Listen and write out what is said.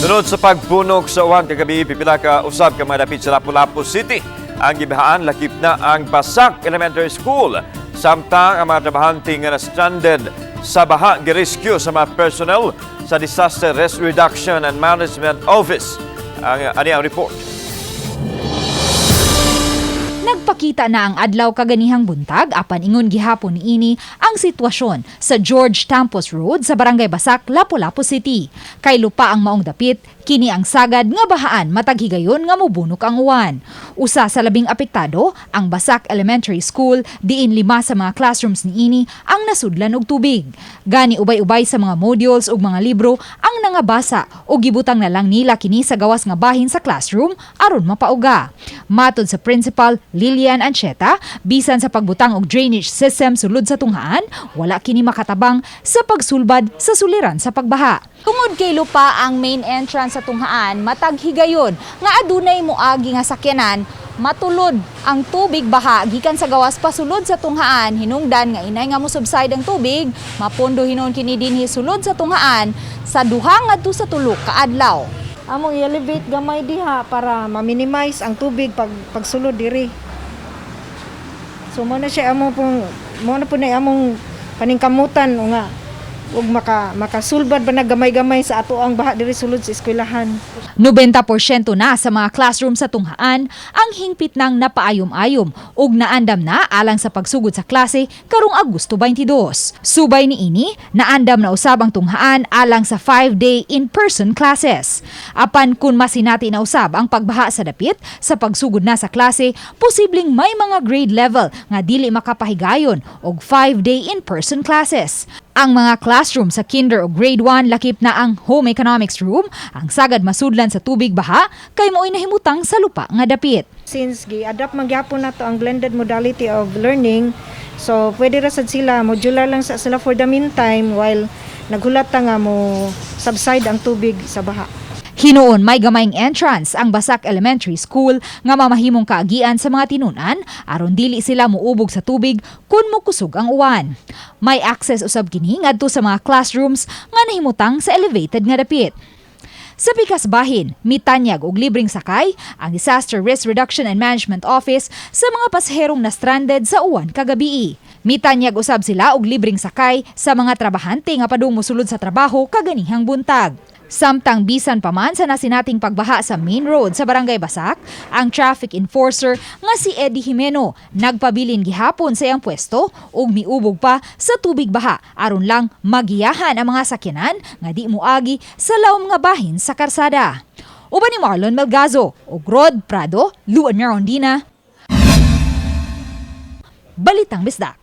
Sunod sa pagbunok sa uwan kagabi, pipila ka usab ka mga dapit sa Lapu-Lapu City ang gibahaan, lakip na ang Basak Elementary School. Samtang ang mga trabahante nga na-stranded sa baha girescue sa mga personnel sa Disaster Risk Reduction and Management Office. Ang ani ang report. Nagpakita na ang adlaw kaganihang buntag, apan ingon gihapon niini ang sitwasyon sa George Tampos Road sa Barangay Basak, Lapu-Lapu City. Kay lupa ang maong dapit, kini ang sagad nga bahaan matag higayon nga mobunok ang uwan. Usa sa labing apektado, ang Basak Elementary School, diin lima sa mga classrooms niini ang nasudlan og tubig. Gani ubay-ubay sa mga modules ug mga libro ang nangabasa o gibutang na lang nila kini sa gawas nga bahin sa classroom aron mapauga. Matod sa principal Lilian Ancheta, bisan sa pagbutang og drainage system sulod sa tunghaan, wala kini makatabang sa pagsulbad sa suliran sa pagbaha. Tungod kay lupa ang main entrance sa tunghaan, matag higayon nga adunay moagi nga sakyanan, matulod ang tubig baha gikan sa gawas pasulod sa tunghaan. Hinungdan nga inay nga mo-subside ang tubig, mapondo hinuon kini dinhi sulod sa tunghaan sa 2 ngadto sa 3 ka adlaw. Among i-elevate gamay diha para ma-minimize ang tubig pag pagsulod diri. So mo na siya amo pong mo na po na among paningkamutan o nga ug makasulbad ba na gamay-gamay sa ato ang baha diri sulod sa eskwelahan. 90% na sa mga classroom sa tunghaan ang hingpit nang napaayom-ayom ug naandam na alang sa pagsugod sa klase karong Agosto 22. Subay niini, naandam na usab ang tunghaan alang sa 5-day in-person classes. Apan kung masinati na usab ang pagbaha sa dapit sa pagsugod na sa klase, posibleng may mga grade level nga dili makapahigayon og 5-day in-person classes. Ang mga classroom sa kinder o grade 1, lakip na ang home economics room, ang sagad masudlan sa tubig baha kay mo'y nahimutang sa lupa nga dapit. Since gi-adapt man gyapon nato ang blended modality of learning, so pwede ra sad sila modular lang sa sila for the meantime while naghulat ta nga mo subside ang tubig sa baha. Hinuon may gamayng entrance ang Basak Elementary School nga mamahimong kaagian sa mga tinunan aron dili sila muubog sa tubig kung mokusog ang uwan. May access usab kini ngadto sa mga classrooms nga nahimutang sa elevated nga dapit. Sa pikas bahin, mitanyag og libreng sakay ang Disaster Risk Reduction and Management Office sa mga pasaherong na-stranded sa uwan kagabii. Mitanyag usab sila og libreng sakay sa mga trabahante nga padung mosulod sa trabaho kaganihang buntag. Samtang bisan pa man sa nasinating pagbaha sa main road sa Barangay Basak, ang traffic enforcer nga si Eddie Jimeno nagpabilin gihapon sa iyang pwesto ug miubog pa sa tubig baha aron lang magiyahan ang mga sakyanan nga di moagi sa lawom nga bahin sa karsada. Uban ni Marlon Melgazo ug Rod Prado, Luan Mirondina. Balitang Bisdak.